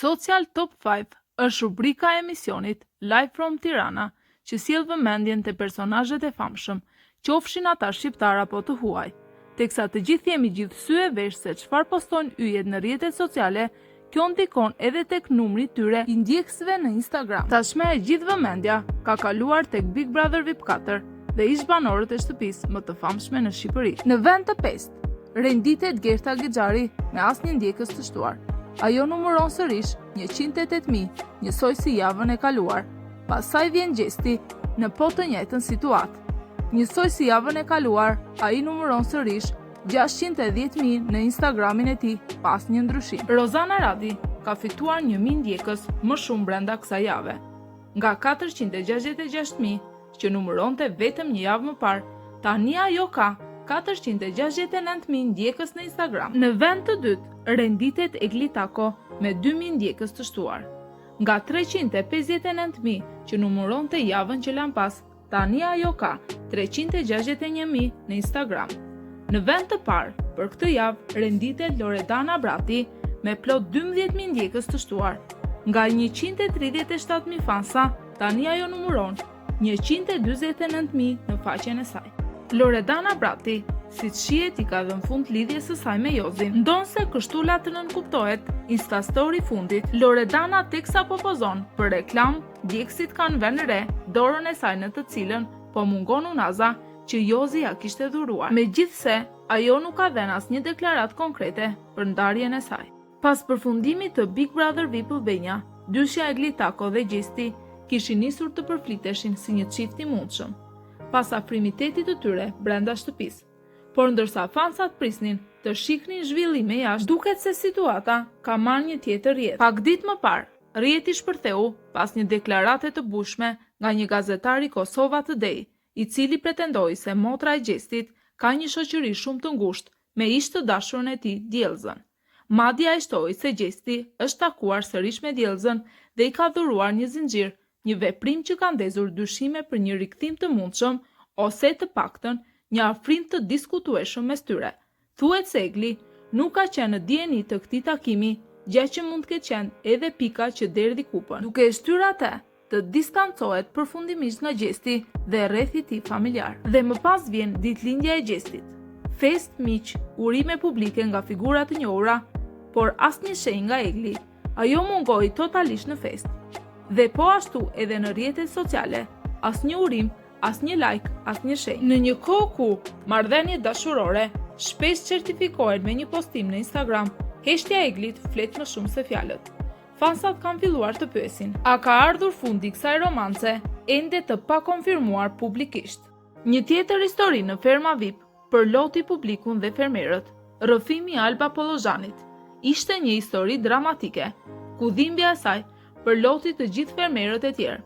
Social Top 5 është rubrika e emisionit Live from Tirana, që sjell vëmendjen te personazhet e famshëm, qofshin ata shqiptarë apo të huaj. Teksa të gjithë jemi gjithë sy e vesh se çfarë postojnë yjet në rrjetet sociale, kjo ndikon edhe tek numri i tyre i ndjekësve në Instagram. Tashmë e gjithë vëmendja ka kaluar tek Big Brother VIP 4 dhe ish-banorët e shtëpisë më të famshme në Shqipëri. Në vend të pestë, renditet Gerta Gixhari me asnjë ndjekës të shtuar. Ajo numëron sërish 108.000, njësoj si javën e kaluar. Pas saj vjen Gjesti në po të njëjtën situatë. Njësoj si javën e kaluar, ai numëron sërish 610.000 në Instagramin e tij pa asnjë ndryshim. Rozana Radi ka fituar 1.000 ndjekës më shumë brenda kësaj jave. Nga 466.000 që numëronte vetëm një javë më parë, tani ajo ka 469.000 ndjekës në Instagram. Në vend të dytë renditet Egli Tako me 2.000 ndjekës të shtuar. Nga 359.000 që numëronte javën që lamë pas, tani ajo ka 361.000 në Instagram. Në vend të parë, për këtë javë renditet Loredana Brati me plot 12.000 ndjekës të shtuar. Nga 137.000 fansa, tani ajo numëron 149.000 në faqen e saj. Loredana Brati, siç shihet i ka dhënë fund lidhjes së saj me Jozin. Ndonëse kështu la të nënkuptohet Instastory i fundit, Loredana teksa po pozon për reklamë, ndjekësit kanë vënë re dorën e saj në të cilën po mungon unaza që Jozi ia kishte dhuruar. Megjithëse, ajo nuk ka dhënë asnjë deklaratë konkrete për ndarjen e saj. Pas përfundimit të Big Brother VIP Albania, dyshja Egli Tako dhe Gjesti kishin nisur të përfliteshin si një çift i mundshëm, pas afrimitetit të tyre brenda shtëpisë. Por ndërsa fansat prisnin të shihnin zhvillime jashtë, duket se situata ka marrë një tjetër rrjedhë. Pak ditë më parë, rrjeti shpërtheu pas një deklarate të bujshme nga një gazetar i Kosova Today, i cili pretendoi se motra e Gjestit ka një shoqëri shumë të ngushtë me ish të dashurën e tij, Diellzën. Madje ai shtoi se Gjesti është takuar sërish me Diellzën dhe i ka dhuruar një zinxhir, një veprim që ka ndezur dyshime për një rikthim të mundshëm ose të paktën një afrim të diskutueshëm mes tyre. Thuhet se Egli nuk ka qenë në dijeni të këtij takimi, gjë që mund të ketë qenë edhe pika që derdhi kupën, duke e shtyrë atë të distancohet përfundimisht nga Gjesti dhe rrethi i tij familjar. Dhe më pas vjen ditëlindja e Gjestit. Festë, miq, urime publike nga figura të njohura, por asnjë shenjë nga Egli. Ajo mungoi totalisht në festë. Dhe po ashtu edhe në rrjetet sociale, asnjë urim, asnjë like, asnjë shenjë. Në një kohë ku marrëdhëniet dashurore shpesh certifikohen me një postim në Instagram, heshtja e Eglit flet më shumë se fjalët. Fansat kanë filluar të pyesin, a ka ardhur fundi i kësaj romance ende të pakonfirmuar publikisht? Një tjetër histori në Ferma VIP përloti publikun dhe fermerët, rrëfimi i Alba Pollozhanit. Ishte një histori dramatike, ku dhimbja e saj përloti të gjithë fermerët e tjerë.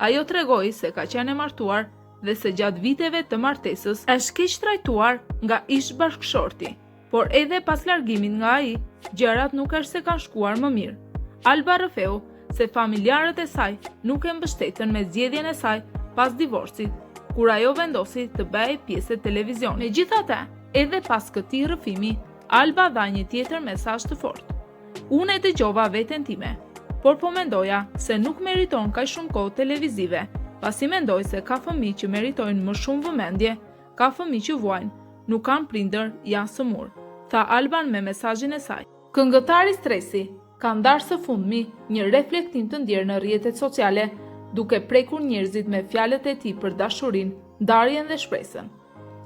Ajo tregoi se ka qenë e martuar dhe se gjatë viteve të martesës është keqtrajtuar nga ish-bashkëshorti. Por edhe pas largimit nga ai, gjërat nuk është se kanë shkuar më mirë. Alba rrëfeu se familjarët e saj nuk e mbështetën me zgjedhjen e saj pas divorcit, kur ajo vendosi të bëhej pjesë e televizionit. Megjithatë, edhe pas këtij rrëfimi, Alba dha një tjetër mesazh të fortë. Unë e dëgjova veten time, por po mendoja se nuk meriton kaq shumë kohë televizive, pasi mendoj se ka fëmijë që meritojnë më shumë vëmendje Ka fëmijë që vuajnë, nuk kanë prindër, janë sëmurë, tha Alba me mesazhin e saj. Këngëtari Stresi ka ndarë së fundmi një reflektim të ndjerë në rrjetet sociale, duke prekur njerëzit me fjalët e tij për dashurinë, ndarjen dhe shpresën.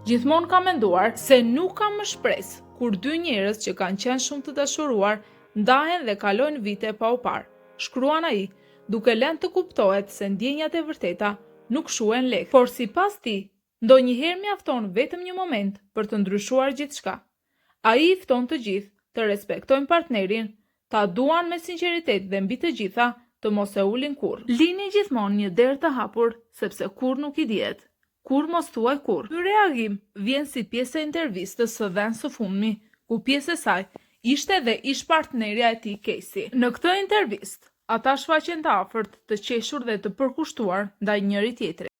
Gjithmonë kam menduar se nuk ka më shpresë kur dy njerëz që kanë qenë shumë të dashuruar ndahen dhe kalojnë vite pa u parë, shkruan ai, duke lënë të kuptohet se ndjenjat e vërteta nuk shuhen lehtë. Por sipas tij, Ndonjëherë mjafton vetëm një moment për të ndryshuar gjithçka. Ai i fton të gjithë të respektojnë partnerin, ta duan me sinqeritet dhe mbi të gjitha të mos e ulin kurrë. Lini gjithmonë një derë të hapur, sepse kurrë nuk i dihet. Kurrë mos thuaj kurrë. Ky reagim vjen si pjesë e intervistës së dhënë së fundmi, ku pjesë e saj ishte dhe ish-partnerja e tij Kejsi. Në këtë intervistë, ata shfaqen të afërt, të qeshur dhe të përkushtuar ndaj njëri-tjetrit.